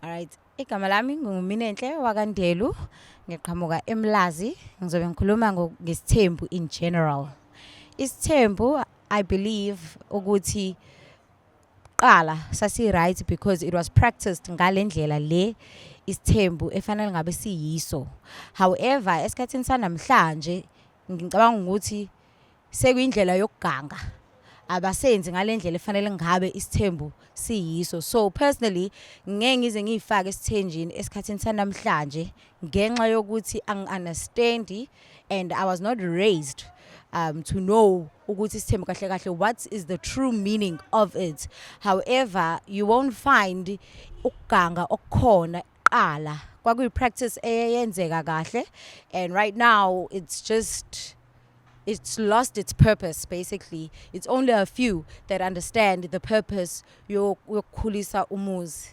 Alright, igama lami nguMinenhle wakaNdelu, ngiqhamuka eMlazi, ngizobe ngikhuluma ngesithembu in general. Isithembu, I believe ukuthi qala sasi right because it was practiced ngalendlela le isithembu efanele ngabe siyiso. However, esikhathini sanamhlanje ngicabanga ukuthi sekuyindlela yokuganga, abasenzi ngalendlela efanele ngabe isithembu siyiso. So personally, ngeke ngize ngiyifake esithenjini esikhathini sanamhlanje ngenxa yokuthi angi-understand and I was not raised to know ukuthi isithembu kahle kahle, what is the true meaning of it. However, you won't find ukuganga okukhona. Qala kwakuyi practice eyenzeka kahle, and right now it's lost its purpose. Basically, it's only a few that understand the purpose yokukhulisa umuzi.